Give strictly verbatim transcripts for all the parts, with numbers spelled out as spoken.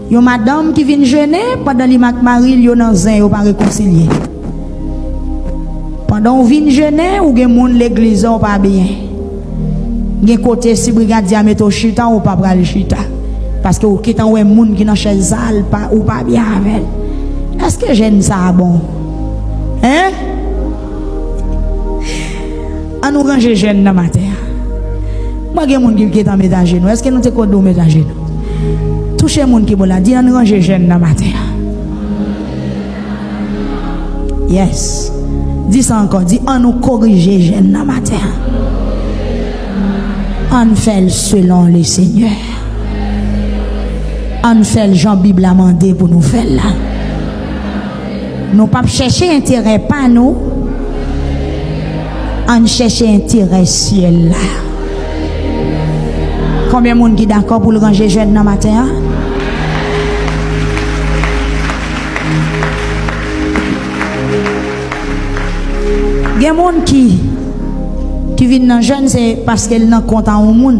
Yon madanm ki vin jene pandan li ak mari l yo nan zen, yo pa rekonsilye. Pandan w vin jene, ou gen moun legliz la w pa byen. Gen kote si brigadye a mete w chita, ou pa pral chita. Paske ou gentan wè moun ki nan chèz sa, l pa, ou pa byen avè l. Èske jèn sa a bon? Hein? An nou ranje jèn nan maten an. Mwen gen moun ki gentan met ajenou. Èske nou te kote w met ajenou? Touche moun ki bò la, di, an ranje jèn nan maten an. Yes. Di sa ankò, di, an nou korije jèn nan maten an. An fè l selon le Senyè. An fè l jan Bib la mande pou nou fè l la. Nou p ap chèche enterè pa nou. Ann chèche enterè syèl la. Konbyen moun ki dakò pou l ranje jèn nan maten an? Gen moun ki, ki vin nan jèn, se paske l nan kont a yon moun.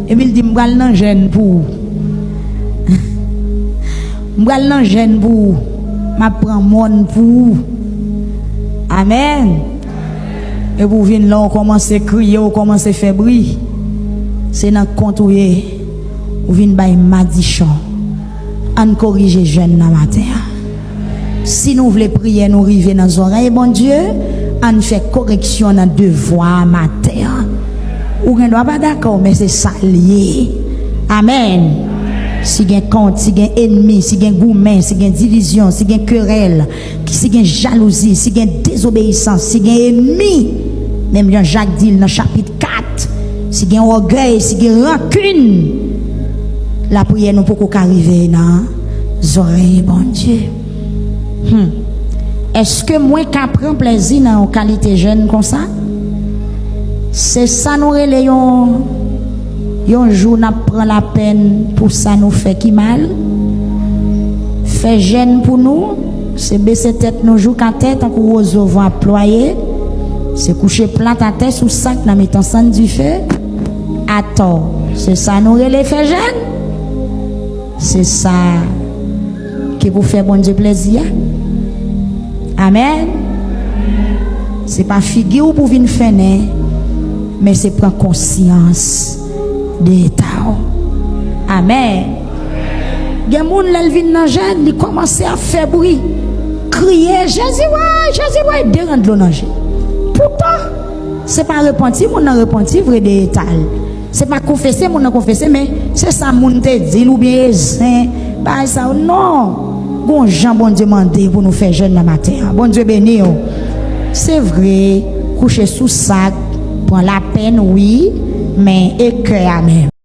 Epi l di, "M pral nan jèn pou ou." M pral nan jèn pou ou. M ap pran mòn pou ou. Amèn. Epi w vin la, w kòmanse kriye, w kòmanse fè bri. Se nan kont ou ye. Ou vin bay madichon. Ann korije jèn nan maten an. Si nou vle priyè nou rive nan zòrèy Bondye, ann fè koreksyon nan devwa a maten an. Ou gen dwa pa dakò, men se sa l ye. Amèn. Si gen kont, si gen enmi, si gen goumen, si gen divizyon, si gen kerèl, si gen jalouzi, si gen dezobeyisans, si gen enmi, menm jan Jak di l nan chapit kat, si gen ògèy, si gen rankin, lapriyè nou poko ka rive nan zòrèy Bondye. Hmm. Èske mwen ka pran plèzi nan yon kalite jèn konsa? Se sa nou rele yon, yon jou n ap pran lapèn pou sa nou fè ki mal? Fè jèn pou nou, se bese tèt nou jouk atè tankou wozo van ap plwaye, se kouche plat atè sou sak nan mitan sann dife. Atò, se sa nou rele fè jèn? Se sa ki pou fè Bondye plezi a. Amèn. Se pa figi w pou vin fennen, men se pran konsyans de eta w. Amèn. Gen moun, lè l vin nan jèn, li kòmanse ap fè bri, kriye, "Jezi woy, Jezi woy," de rann dlo nan je. Poutan, se pa repanti moun nan repanti vre de eta l. Se pa konfese moun nan konfese, men se sa moun te di l oubyen e zen, bagay sa yo. Non! Gon jan Bondye mande pou nou fè jèn nan maten an. Bondye beni w. Se vre, kouche sou sak, pran lapèn, wi, men e kè a menm.